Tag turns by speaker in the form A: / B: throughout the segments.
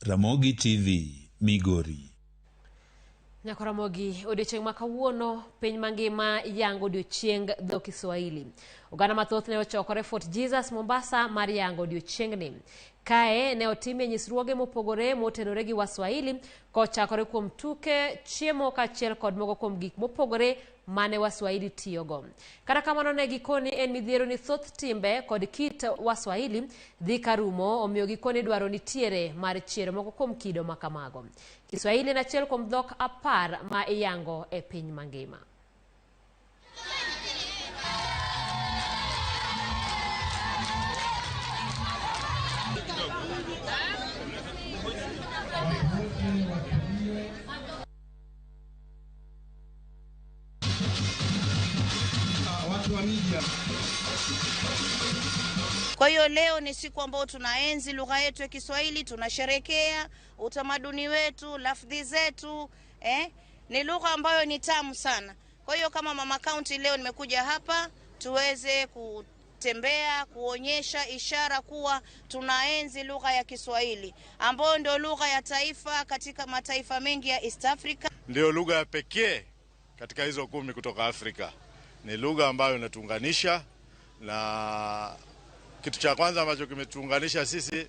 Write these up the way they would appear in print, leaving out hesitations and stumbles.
A: Ramogi TV, Migori.
B: Nyakoromogi, odiochieng' ma kawuono piny mangima yango odiochieng dho Kiswahili. Oganda mathoth ne ochokore Fort Jesus Mombasa mar yango odiochieng'ni. Kae ne otimie nyisruoge mopogore motenore gi Waswahili kochakore kuom tuke, chiemo kaachiel kod moko kuom gik mopogore mane Waswahili tiyogo. Kata kamano ne gikoni en midhiero ni thoth timbe kod kit Waswahili dhi karumo, omiyo gikoni dwaro nitiere mar chiero moko kuom kido makamago. Kiswahili en achiel kuom dhok 10 ma iyango e piny mangima.
C: Kwa hiyo leo ni siku ambayo tunaenzi lugha yetu ya Kiswahili, tunasherekea utamaduni wetu, lafdhi zetu, Ni lugha ambayo ni tamu sana. Kwa hiyo kama Mama County leo nimekuja hapa tuweze kutembea, kuonyesha ishara kuwa tunaenzi lugha ya Kiswahili ambayo ndio lugha ya taifa katika mataifa mengi ya East Africa.
D: Ndio lugha ya pekee katika hizo 10 kutoka Afrika. Ni lugha ambayo inatuunganisha, na kitu cha kwanza ambacho kimetuunganisha sisi,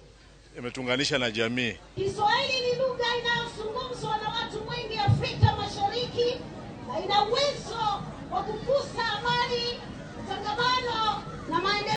D: imetuunganisha na jamii.
E: Kiswahili ni lugha inayozungumzwa na watu wengi Afrika Mashariki na ina uwezo wa kukuza amani, utangamano na maendeleo.